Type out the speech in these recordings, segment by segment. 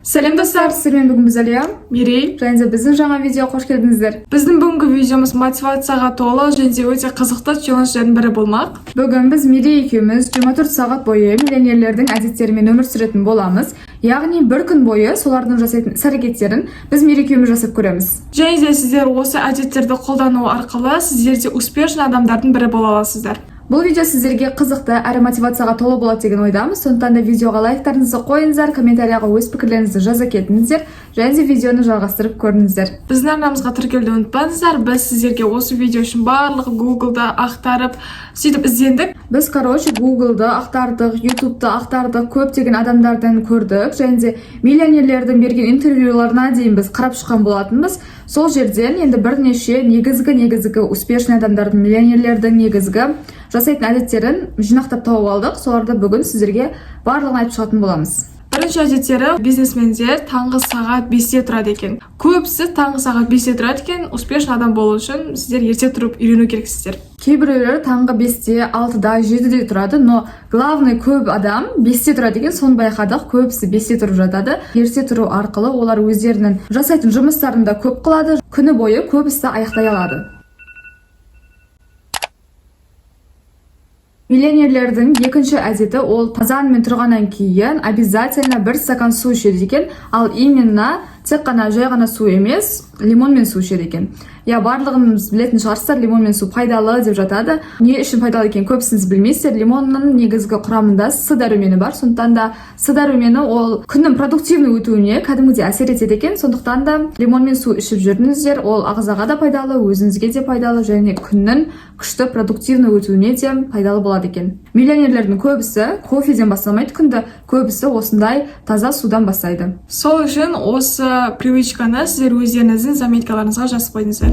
Сәлем, достар! Сіздермен бүгін біз, Әлия, Мерей. Және де біздің жаңа видеоға қош келдіңіздер. Біздің бүгінгі видеомыз мотивацияға толы және де өте қызықты челлендждердің бірі болмақ. Бүгін біз, Мерей екеуміз, 24 сағат бойы миллионерлердің әдеттерімен өмір сүретін боламыз. Яғни бір күн бойы солардың жасайтын іс әрекеттерін біз, Мерей екеуміз, жасап көреміз. Және де сіздер осы әдеттерді қолдану арқылы сіздер де успешный адамдардың бірі бола аласыздар. Бұл видео сіздерге қызықты әрі мотивацияға толы болады деген ойдамыз. Сондықтан да видеоға лайктарыңызды қойыңыздар, комментарияға өз пікірлеріңізді жаза кетіңіздер және де видеоны жалғастырып көріңіздер. Біздің арнамызға тіркелуді ұмытпаңыздар. Біз сіздерге осы видео үшін барлық Гуглда ақтарып, сөйтіп іздендік. Біз, короче, Гуглды ақтардық, Ютубты ақтардық, көптеген адамдардан көрдік және де миллионерлердің берген интервьюларына дейін біз қарап шыққан болатынбыз. Сол жерден енді бірнеше негізгі успешный адамдардың, миллионерлердің негізгі жасайтын әдеттерін жинақтап тауып алдық. Соларды бүгін сіздерге барлығын айтып шығатын боламыз. Бірінші әдеттері: бизнесмендер таңғы сағат 5-те тұрады екен. Көбісі таңғы сағат 5-те тұрады екен. Успешный адам болу үшін сіздер ерте тұрып үйрену керексіздер. Кейбіреулері таңғы 5-те, 6-да, 7-де тұрады, но главный көп адам 5-те тұрады екен, соны байқадық. Көбісі 5-те тұрып жатады. Ерте тұру арқылы олар өздерінің жасайтын жұмыстарын да көп қылады, күні бойы көп істі аяқтай алады. Миллионерлердің екінші әдеті: ол азанмен тұрғаннан кейін обязательно бір стакан су ішеді екен. Ал именно тек қана жай ғана су емес, лимонмен су ішеді екен. Иә, барлығыңыз білетін шығарсыздар, лимонмен су пайдалы деп жатады. Не үшін пайдалы екенін көбісіңіз білмейсіздер. Лимонның негізгі құрамында С дәрумені бар. Сондықтан да С дәрумені ол күннің продуктивный өтуіне кәдімгідей әсер етеді екен. Сондықтан да лимонмен су ішіп жүріңіздер. Ол ағзаға да пайдалы, өзіңізге де пайдалы және күннің күшті продуктивный өтуіне де пайдалы болады екен. Миллионерлердің көбісі кофеден бастамайды күнді, көбісі осындай таза судан бастайды. Сол үшін осы привычканы сіздер өздеріңіздің заметкаларыңызға жазып қойыңыздар.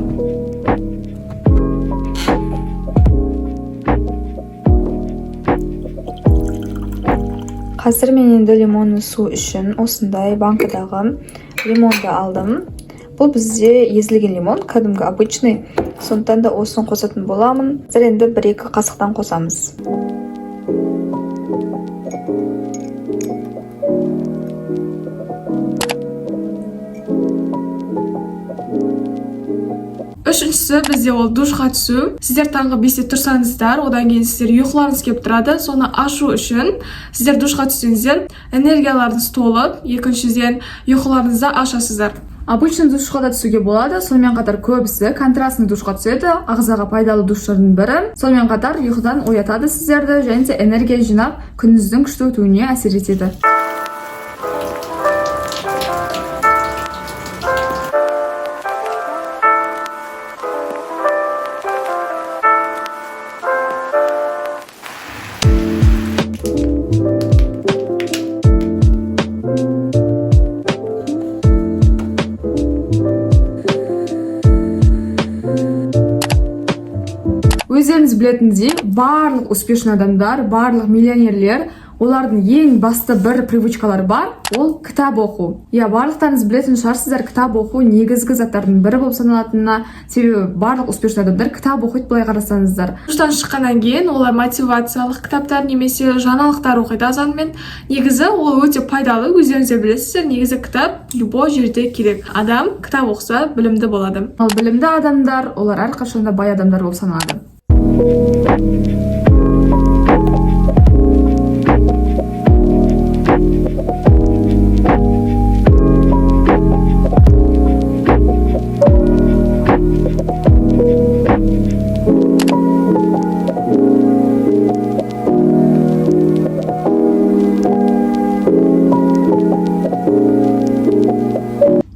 Қазір мен енді лимонный су үшін осындай банкадағы лимонды алдым. Бұл бізде езілген лимон, кәдімгі обычный, сондықтан да осыны қосатын боламын. Қазір енді бір екі қасықтан қосамыз. Үшіншісі бізде ол душқа түсу. Сіздер таңғы 5-те тұрсаңыздар, одан кейін сіздер ұйқыларыңыз келіп тұрады. Соны ашу үшін сіздер душқа түссеңіздер, энергияларыңыз толып, екіншіден, ұйқыларыңызды ашасыздар. Обычный душқа да түсуге болады. Сонымен қатар көбісі контрастный душқа түседі, ағзаға пайдалы душтардың бірі. Сонымен қатар ұйқыдан оятады сіздерді және де энергия жинап, күніңіздің күшті өтуіне әсер етеді. Өздеріңіз білетіндей, барлық успешный адамдар, барлық миллионерлер, олардың ең басты бір привычкалары бар, ол кітап оқу. Иә, барлықтарыңыз білетін шығарсыздар, кітап оқу негізгі заттардың бірі болып саналатынына, себебі барлық успешный адамдар кітап оқиды, былай қарасаңыздар. Душтан шыққаннан кейін олар мотивациялық кітаптар немесе жаңалықтар оқиды азанмен. Негізі ол өте пайдалы, өздеріңіз де білесіздер. Негізі кітап любой жерде керек. Адам кітап оқыса, білімді болады. Ал білімді адамдар, олар әрқашан да бай адамдар болып саналады.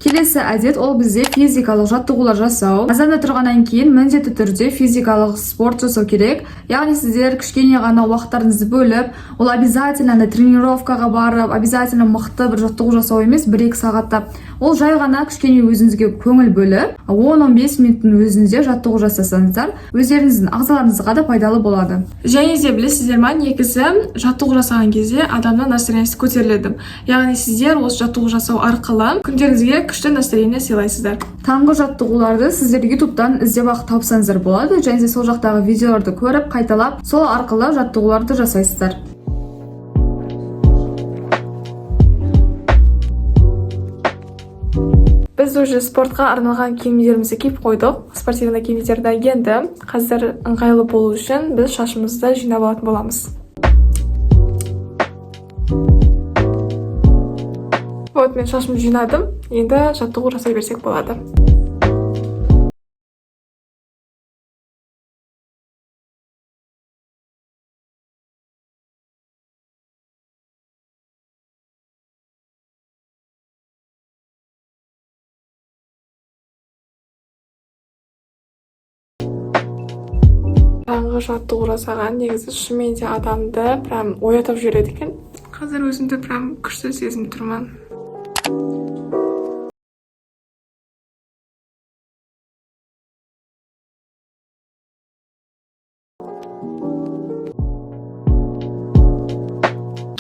Келесі әдет ол бізде физикалық жаттығулар жасау. Азанда тұрғаннан кейін міндетті түрде физикалық спорт жасау керек. Яғни сіздер кішкене ғана уақыттарыңызды бөліп, ол обязательно андай тренировкаға барып, обязательно мықты бір жаттығу жасау емес, 1-2 сағаттап. Ол жай ғана кішкене өзіңізге көңіл бөліп, 10-15 минуттың өзінде жаттығу жасасаңыздар, өздеріңіздің ағзаларыңызға да пайдалы болады. Және де білесіздер ма, негізі жаттығу жасаған кезде адамның настроениесі көтеріледі. Яғни сіздер осы жаттығу жасау арқылы күндеріңізге күшті настроение сыйлайсыздар. Таңғы жаттығуларды сіздер Ютубтан іздеп ақ тапсаңыздар болады және де сол жақтағы видеоларды көріп, қайталап, сол арқылы жаттығуларды жасайсыздар. Біз уже спортқа арналған киімдерімізді киіп қойдық, спортивный киімдерді. Енді қазір ыңғайлы болу үшін біз шашымызды жинап алатын боламыз. Вот, мен шашымды жинадым, енді жаттығу жасай берсек болады. Таңғы жаттығу жасаған негізі шынымен де адамды прям оятып жібереді екен. Қазір өзімді прям күшті сезініп тұрмын.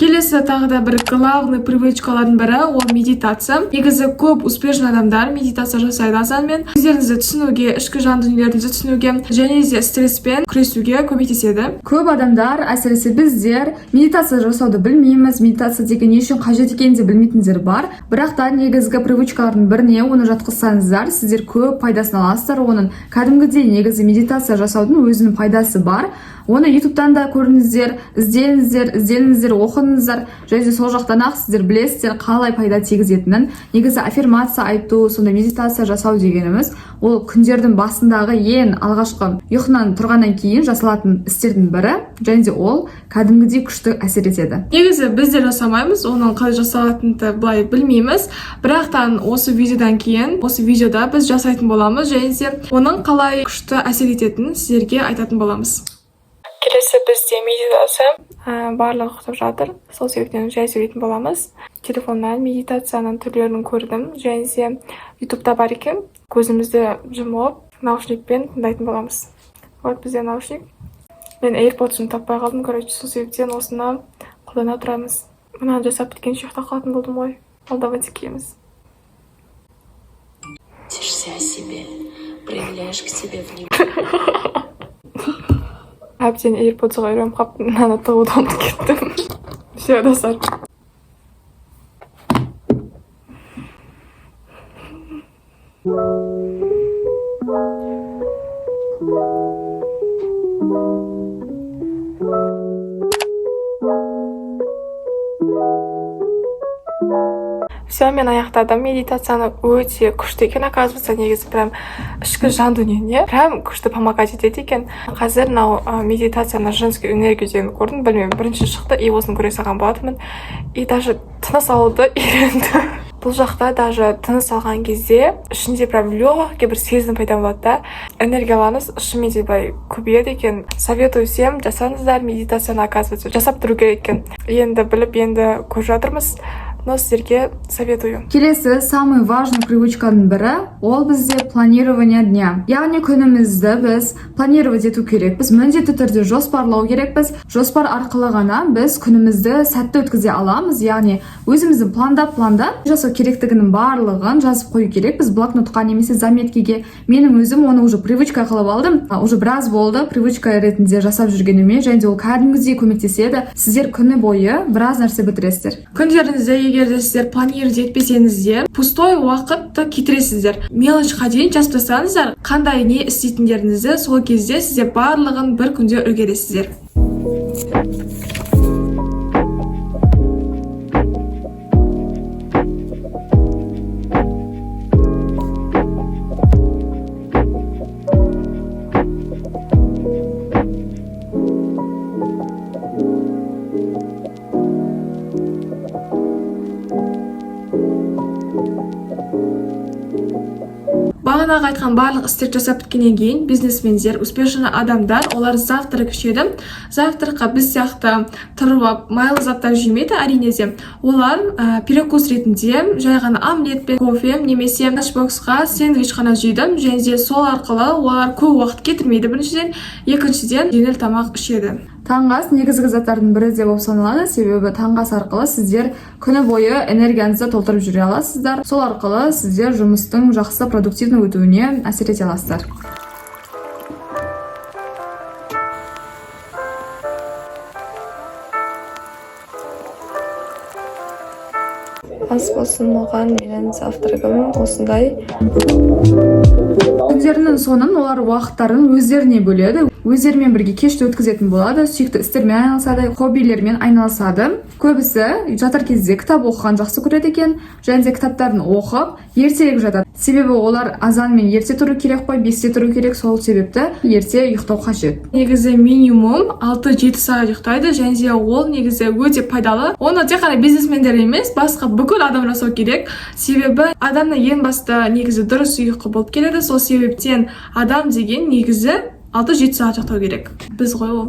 Келесі тағы да бір главный привычкалардың бірі ол медитация. Негізі көп успешный адамдар медитация жасайды азанмен. Өздеріңізді түсінуге, ішкі жан дүниелеріңізді түсінуге және де стресспен күресуге көмектеседі. Көп адамдар, әсіресе біздер, медитация жасауды білмейміз, медитация деген не үшін қажет екенін де білмейтіндер бар. Бірақ та негізгі привычкалардың біріне оны жатқызсаңыздар, сіздер көп пайдасын аласыздар оның. Кәдімгідей негізі медитация жасаудың өзінің пайдасы бар. Оны Ютубтан да көріңіздер, іздеңіздер, ізденіңіздер, оқыңыздар және де сол жақтан ақ сіздер білесіздер қалай пайда тигізетінін. Негізі аффирмация айту, сондай медитация жасау дегеніміз ол күндердің басындағы ең алғашқы ұйқынан тұрғаннан кейін жасалатын істердің бірі және де ол кәдімгідей күшті әсер етеді. Негізі біз де жасамаймыз, оның қалай жасалатынын былай білмейміз, бірақтан осы видеодан кейін, осы видеода біз жасайтын боламыз және де оның қалай күшті әсер ететінін сіздерге айтатын боламыз. Келесі бізде медитация. Барлығы ұйықтап жатыр, сол себептен жай сөйлейтін боламыз. Телефоннан медитацияның түрлерін көрдім және де Ютубта бар екен. Көзімізді жұмып, наушникпен тыңдайтын боламыз. Вот бізде наушник. Мен AirPods'ымды таппай қалдым, короче, сол себептен осыны қолдана тұрамыз. Мынаны жасап біткенше ұйықтап қалатын болдым ғой. Ал давайте киеміз. Заботишься о себе, проявляешь к себе внимание. Әбден AirPods'ға үйреніп қалыппын, мынаны тығуды ұмытып кеттім. Все, достар. Все, мен аяқтадым медитацияны. Өте күшті екен, оказывается. Негізі прям ішкі жан дүниеңе прям күшті помогать етеді екен. Қазір мынау медитация на женскую энергию деген көрдім, білмеймін, бірінші шықты и осыны көре салған болатынмын. И даже тыныс алуды үйрендім. Бұл жақта даже тыныс алған кезде ішінде прям легкий бір сезім пайда болады да, энергияларыңыз шынымен де былай көбейеді екен. Советую всем, жасаңыздар медитацияны. Оказывается, жасап тұру керек екен. Енді біліп, енді көріп жатырмыз, но сіздерге советую. Келесі самый важный привычканың бірі ол бізде планирование дня, яғни күнімізді біз планировать ету керекпіз, міндетті түрде жоспарлау керекпіз. Жоспар арқылы ғана біз күнімізді сәтті өткізе аламыз, яғни өзіміздің пландап пландап жасау керектігінің барлығын жазып қою керекпіз блокнотқа немесе заметкеге. Менің өзім оны уже привычка қылып алдым, уже біраз болды привычка ретінде жасап жүргеніме, және де ол кәдімгідей көмектеседі. Сіздер күні бойы біраз нәрсе бітіресіздер. Күндеріңізде егер де сіздер планировать етпесеңіздер, пустой уақытты кетіресіздер. Мелочьқа дейін жазып тастаңыздар қандай не істейтіндеріңізді, сол кезде сіздер барлығын бір күнде үлгересіздер. Бағанағы айтқан барлық істерді жасап біткеннен кейін бизнесмендер, успешный адамдар, олар завтрак ішеді. Завтракқа біз сияқты тұрып алып майлы заттар жемейді, әрине де. Олар перекус ретінде жай ғана омлет пен кофе немесе ланчбоксқа сэндвич қана жейді және де сол арқылы олар көп уақыт кетірмейді, біріншіден, екіншіден, жеңіл тамақ ішеді. Таңғы ас негізгі заттардың бірі де болып саналады, себебі таңғы ас арқылы сіздер күні бойы энергияңызды толтырып жүре аласыздар. Сол арқылы сіздер жұмыстың жақсы, продуктивный өтуіне әсер ете аласыздар. Ас болсын маған. Менің завтрагым осындай. Күндерінің соңын олар уақыттарын өздеріне бөледі, өздерімен бірге кешті өткізетін болады, сүйікті істермен айналысады, хоббилермен айналысады. Көбісі жатар кезде кітап оқыған жақсы көреді екен және де кітаптарын оқып, ертерек жатады, себебі олар азанмен ерте тұру керек қой, 5-те тұру керек, сол себепті ерте ұйықтау қажет. Негізі минимум 6-7 сағат ұйықтайды және де ол негізі өте пайдалы. Оны тек қана бизнесмендер емес, басқа бүкіл адам жасау керек, себебі адамның ең басты негізі дұрыс ұйқы болып келеді. Сол себептен адам деген негізі 6-7 сағат ұйықтау керек. Біз ғой ол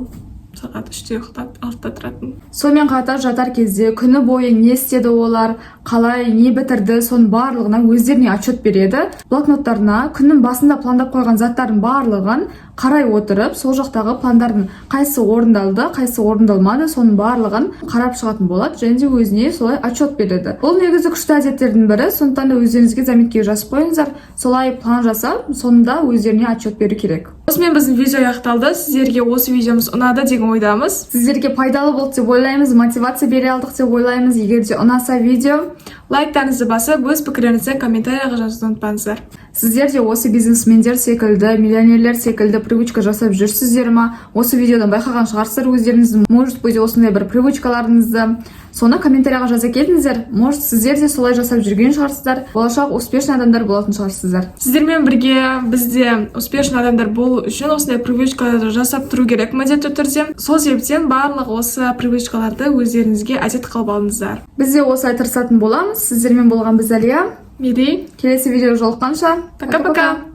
сағат 3-те ұйықтап, 6-да тұратын. Сонымен қатар жатар кезде күні бойы не істеді олар, қалай, не бітірді, соның барлығына өздеріне отчет береді. Блокноттарына күннің басында пландап қойған заттардың барлығын қарай отырып, сол жақтағы пландардың қайсысы орындалды, қайсысы орындалмады, соның барлығын қарап шығатын болады және де өзіне солай отчет береді. Бұл негізі күшті әдеттердің бірі, сондықтан да өздеріңізге заметкеге жазып қойыңыздар. Солай план жасап, соңында өздеріне отчет беру керек. Осымен біздің видео аяқталды. Сіздерге осы видеомыз ұнады деген ойдамыз. Сіздерге пайдалы болды деп ойлаймыз, мотивация бере алдық деп ойлаймыз. Егер де ұнаса видео, лайктарыңызды басып, өз пікірлеріңізді комментарияға жазуды ұмытпаңыздар. Сіздер де осы бизнесмендер секілді, миллионерлер секілді привычка жасап жүрсіздер ма? Осы видеодан байқаған шығарсыздар өздеріңіздің, может быть, осындай бір привычкаларыңызды. Соны комментарияға жаза кетіңіздер. Может, сіздер де солай жасап жүрген шығарсыздар, болашақ успешный адамдар болатын шығарсыздар. Сіздермен бірге бізде успешный адамдар болу үшін осындай привычкаларды жасап тұру керек міндетті түрде. Сол себептен барлық осы привычкаларды өздеріңізге әдет қылып алыңыздар. Біз де осылай тырысатын боламыз. Сіздермен болған біз, Әлия, Мерей. Келесі видео жолыққанша. Пока пока.